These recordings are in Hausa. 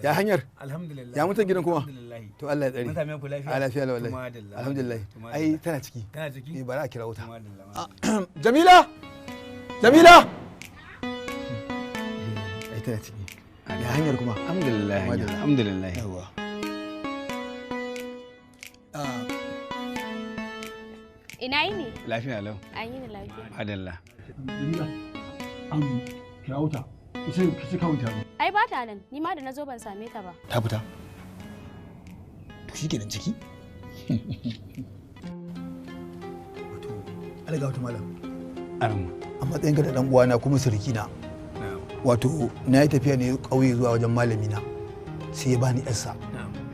Ya hanyar? Alhamdulillah. Ya mutan gidan kuma? Alhamdulillah. To Allah ya tsare. Mun same ku lafiya? A lafiya lau wallahi. Tumadalla. Alhamdulillah. Tumadalla. Ai tana ciki. Tana ciki? Eh, bari a kira wuta. Tumadalla. Jamila! Jamila! Ai tana ciki. Ya hanyar kuma? Alhamdulillah. Tumadalla. Alhamdulillah. Yawwa. Ina yini? Lafiya lau. An yi ni lafiya. Adalla. Jamila, an kira wuta. Ki ce kawun ta zo. Ai ba ta nan, ni ma da na zo ban same ta ba. Ta fita. To shi kenan ciki. Wato, alga wata malam. Arma. A matsayinka da dan uwana kuma surukina. Wato, na yi tafiya ne ƙauye zuwa wajen malamina. Sai ya bani yarsa.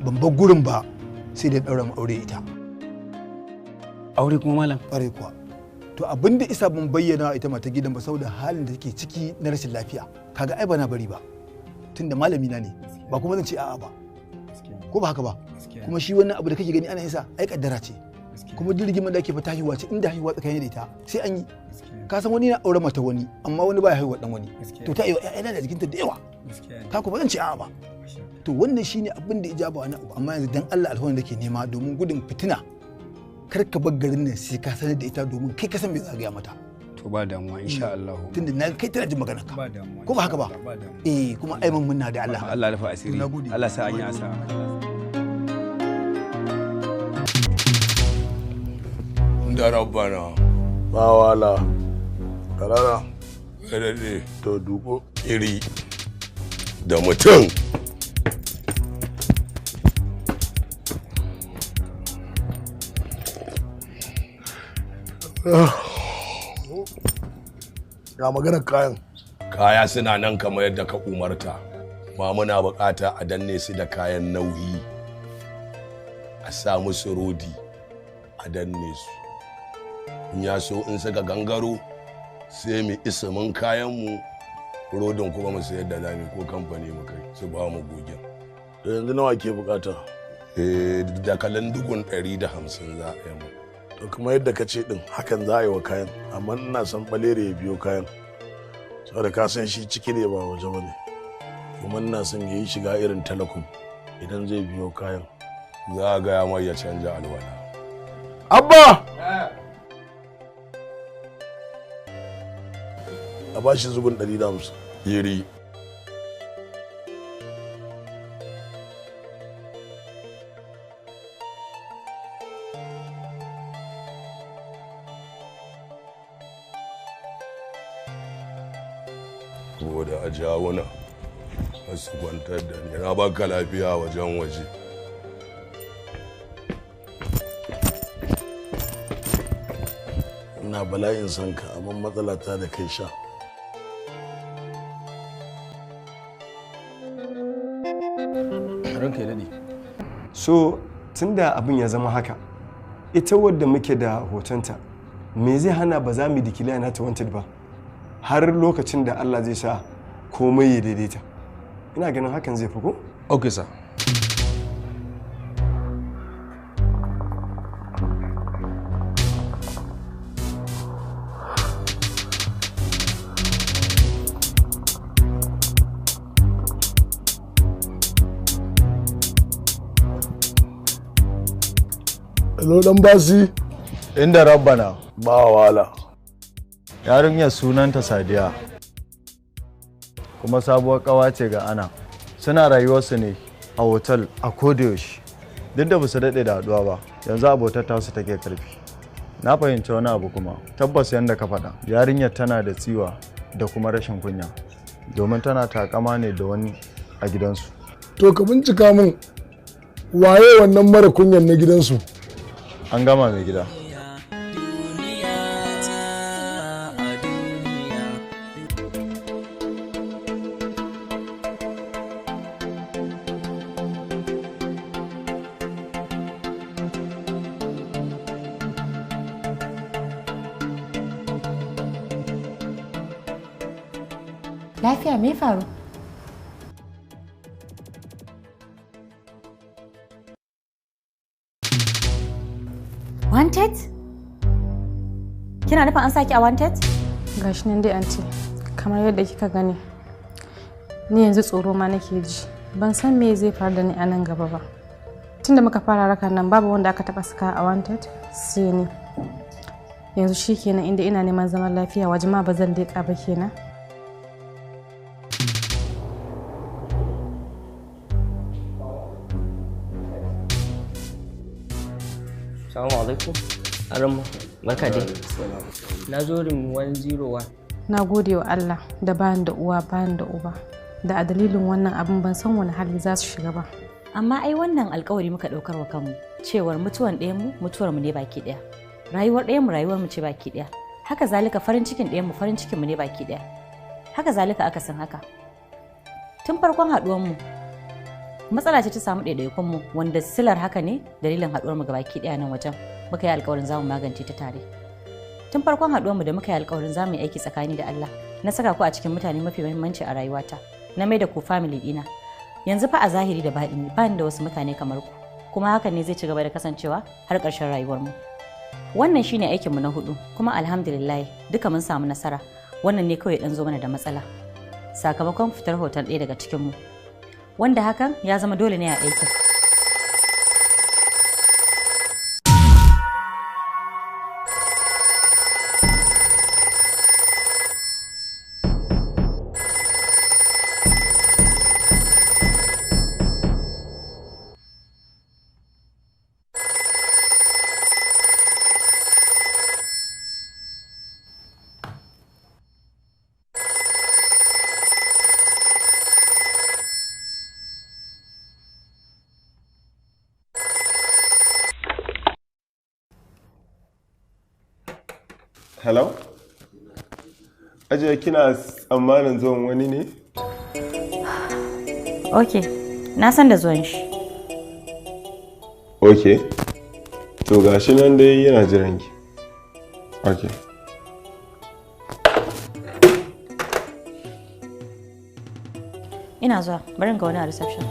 Ban bar gurin ba sai da ya ɗaura mu aure ita. Aure kuma malam? Ƙwarai kuwa. To abin da isa ban bayyana wa ita mata gidan ba saboda halin da take ciki na rashin lafiya. Kaga ai bana bari ba. Tunda malami na ne ba kuma zan ce a'a ba. Ko ba haka ba? Kuma shi wannan abu da kake gani ana yin sa ai kaddara ce. Kuma duk rigimar da ake fata haihuwa ce, inda haihuwa tsakanin da ita sai an yi. Ka san wani na aure mata wani amma wani baya haihuwa dan wani. To ta yi ƴaƴana da jikinta da yawa. Ka kuma zan ce a'a ba. To wannan shine abin da ya ja ba wani abu, amma yanzu dan Allah alfawarin da ke nema domin gudun fitina, kar ka bar garin nan sai ka sanar da ita, domin kai ka san me za ka gaya mata. To ba damuwa insha Allah. Tunda na kai tana jin maganar ka. Ba damuwa. Ko ba haka ba? Ba damuwa. Eh, kuma ai mun muna da Allah. Allah rufa asiri. Nagode. Allah sa an yi asa. Da rabbana. Ba wala. Karara. Daɗe. To duko. Iri. Da mutum. Ga maganar kayan. Kaya suna nan kamar yadda ka umarta. Ma muna bukata a danne su da kayan nauyi. A sa musu rodi a danne su. In ya so in suka gangaro sai mu isimin kayanmu, rodin kuma mu sayar da lami ko kamfani mu kai su ba mu gogen. To yanzu nawa ke bukata? Eh, da kalan dugun 150 za a yi mu. To kuma yadda ka ce din hakan za a yi wa kayan, amma ina son balere ya biyo kayan. Saboda ka san shi ciki ne ba waje ba ne. Kuma ina son ya yi shiga irin talakum idan zai biyo kayan. Za a gaya mai ya canja alwala. Abba! A ba shi zubin 150. Iri. Saboda a jawuna su kwantar da ni na baka lafiya wajen waje. Ina bala'in son ka, amma matsala ta da kai sha. Ranka ya daɗe. So tunda abin ya zama haka, ita wadda muke da hotonta, me zai hana ba za mu declare nata wanted ba har lokacin da Allah zai sa komai ya daidaita? Ina ganin hakan zai fi, ko? Okay sir. Hello, dan basi. Inda rabbana. Ba wala. Yarinyar sunanta Sadiya. Kuma sabuwar kawa ce ga Ana. Suna rayuwarsu ne a hotel a kodayaushe. Duk da basu daɗe da haɗuwa ba, yanzu abotar tasu take karfi. Na fahimci wani abu kuma, tabbas yadda ka faɗa, yarinyar tana da tsiwa da kuma rashin kunya. Domin tana takama ne da wani a gidansu. To ka bincika min waye wannan mara kunyan na gidansu. An gama, mai gida. Lafiya, me faru? Wanted? Kina nufin an saki a wanted? Gashi nan dai anti, kamar yadda kika gani. Ni yanzu tsoro ma nake ji. Ban san me zai faru da ni a nan gaba ba. Tunda muka fara rakan nan babu wanda aka taba saka a wanted sai ni. Yanzu shikenan, inda ina neman zaman lafiya waje ma ba zan leƙa ba kenan. Salamu alaikum. Aramma, barka dai. Na zo room 101. Na gode wa Allah da bani da uwa bani da uba. Da a dalilin wannan abin ban san wani hali za su shiga ba. Amma ai wannan alkawari muka ɗaukar wa kanmu cewar mutuwan ɗayan mu mutuwar mu ne baki ɗaya. Rayuwar ɗayan mu rayuwar mu ce baki ɗaya. Haka zalika farin cikin ɗayan mu farin cikin mu ne baki ɗaya. Haka zalika akasin haka. Tun farkon haɗuwar mu matsala ce ta samu ɗaiɗaikun mu wanda silar haka ne dalilin haɗuwar mu gabaki ɗaya nan wajen muka yi alkawarin zamu magance ta tare. Tun farkon haɗuwar mu da muka yi alkawarin zamu yi aiki tsakani da Allah, na saka ku a cikin mutane mafi muhimmanci a rayuwata, na mai da ku family ɗina. Yanzu fa a zahiri da baɗini ba ni da wasu mutane kamar ku, kuma hakan ne zai ci gaba da kasancewa har ƙarshen rayuwar mu. Wannan shine aikin mu na hudu, kuma alhamdulillah duka mun samu nasara. Wannan ne kawai ɗan zo mana da matsala sakamakon fitar hoton ɗaya daga cikin mu, wanda hakan ya zama dole ne a aikin. Hello? Ajiya, kina tsammanin zuwan wani ne? Ok, na san da zuwan shi. Ok. To gashi nan dai yana jiran ki. Ok. Ina zuwa, bari in ga wani a reception.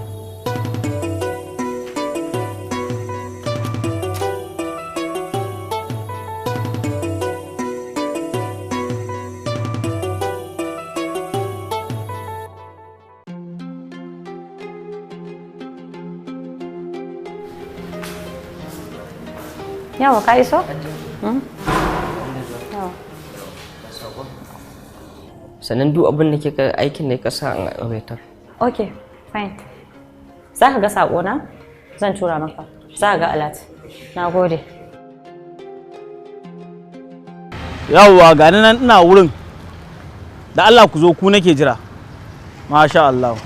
Yawa, ka iso? Yawa. Sannan duk abin da kika aikin da ka sa an aiwatar. Ok, fine. Za ka ga saƙona? Zan tura maka. Za ka ga alert. Na gode. Yawwa, gani nan ina wurin. Da Allah ku zo, ku nake jira. Masha Allah.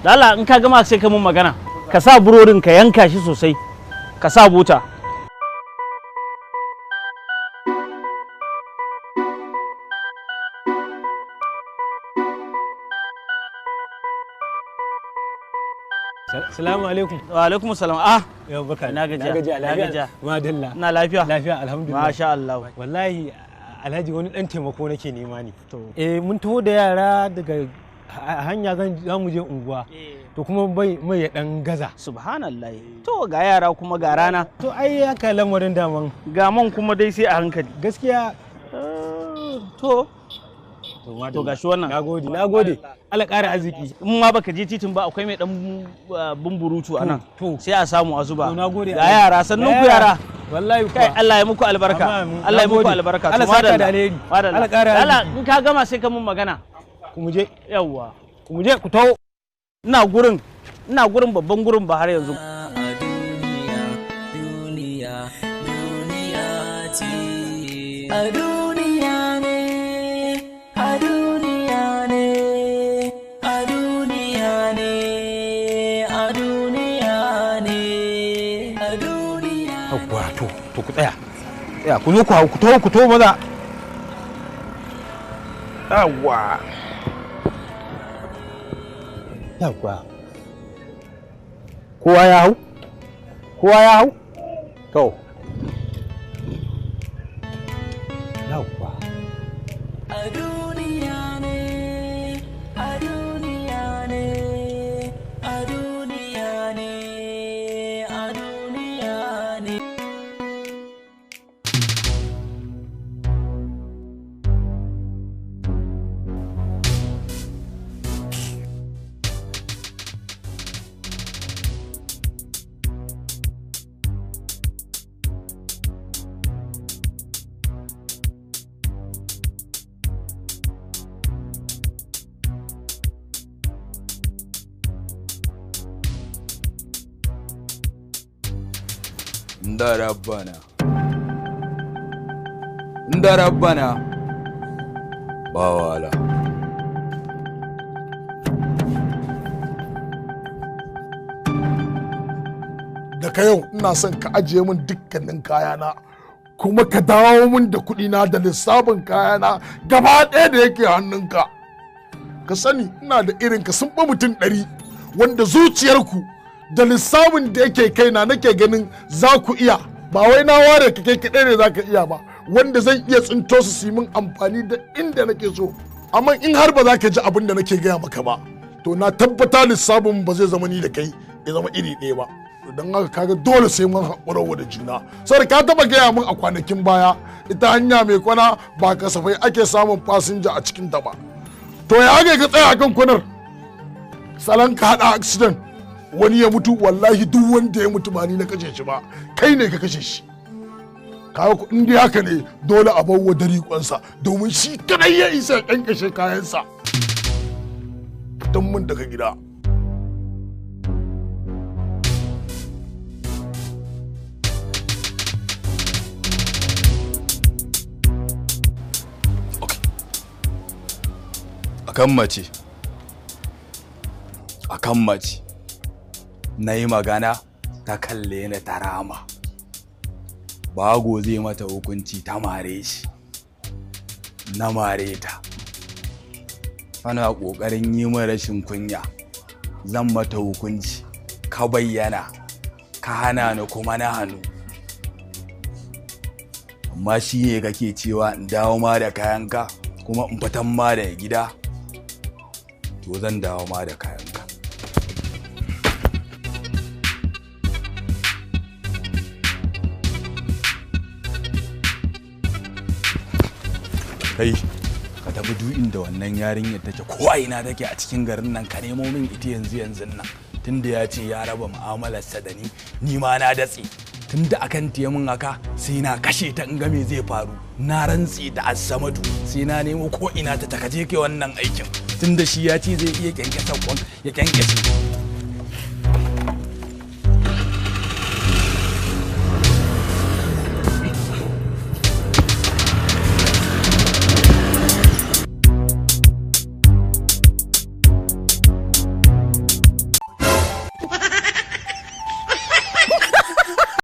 Da Allah in ka gama sai ka mun magana. Ka sa burodin ka yanka shi sosai. Ka sa buta. Salamu alaikum. Wa alaikum salam. Ah, yau baka. Na gajiya. Na gajiya, Na lafiya. gajiya. Madalla. Ina lafiya. Lafiya alhamdulillah. Masha Allah. Wallahi Alhaji, wani dan taimako nake nema ne. Eh, mun taho da yara daga hanya, zan za mu je unguwa. To kuma bai mai ya dan gaza. Subhanallah. To ga yara kuma ga rana. To ai haka lamarin daman. Ga man kuma dai sai a hankali. Gaskiya. To. To gashi wannan. Nagode, nagode. Allah ƙara arziki. In ma baka je titin ba, akwai mai dan bumburutu a nan. Sai a samu a zuba. To nagode. Ga yara, sannun ku yara. Wallahi kuwa. Kai, Allah ya muku albarka. Amin. Allah ya muku Nagode. albarka. To Allah saka madalla. da alheri. Madalla. Allah ƙara Allah arziki. in ka gama sai ka mun magana. Ku mu je. Yawwa. Ku mu je ku taho. Ina gurin. Ina gurin babban gurin ba har yanzu. Duniya duniya ce, a duniya ne, a duniya ne, a duniya ne, a duniya ne, a duniya. Yawwa, to ku tsaya. Tsaya ku zo ku hau, ku taho, ku taho maza. Yawwa. Yawwa. Kowa ya hau? Kowa ya hau? To. Yawwa. A duniya ne, a duniya ne, a duniya ne, a duniya ne. Da rabbana. Da rabbana. Ba wahala. Daga yau ina son ka ajiye min dukkanin kayana, kuma ka dawo min da kuɗina da lissafin kayana gaba ɗaya da yake hannunka. Ka sani ina da irin ka sun fi mutum 100 wanda zuciyarku da lissafin da yake kaina nake ganin za ku iya. Ba wai na ware ka kai kaɗai ne za ka iya ba, wanda zan iya tsinto su su yi min amfani da inda nake so. Amma in har ba za ka ji abin da nake gaya maka ba, to na tabbata lissafin ba zai zama ni da kai ya zama iri ɗaya ba. Don haka kaga dole sai mun haƙura da juna. Saboda ka taɓa gaya min a kwanakin baya, ita hanya mai kwana ba kasafai ake samun fasinja a cikin ta ba. To ya aka ka tsaya akan kwanar salon ka haɗa accident wani ya mutu, wallahi duk wanda ya mutu ba ni na kashe shi ba, kai ne ka kashe shi. Kaga in dai haka ne dole a bawa dariƙonsa, domin shi kadai ya isa ya kankashe kayansa. Don mun daga gida. Akan mace, akan mace na yi magana ta kalle ni ta rama. Bago zai mata hukunci ta mare shi, na mare ta. Tana ƙoƙarin yi min rashin kunya, zan mata hukunci, ka bayyana, ka hana ni kuma na hannu. Amma shi ne kake cewa in dawo ma da kayanka kuma in fitan ma da gida. To zan dawo ma da kayanka. Kai, ka tafi duk inda wannan yarinyar take, ko a ina take a cikin garin nan, ka nemo min ita yanzu yanzu nan. Tunda ya ce ya raba mu'amalarsa da ni, ni ma na datse. Tunda akan tiye min haka, sai na kashe ta in ga me zai faru. Na rantse da Assamadu sai na nemo ko ina ta takaje ke wannan aikin. Tunda shi ya ce zai iya kyankyasa kwan ya kyankyashe.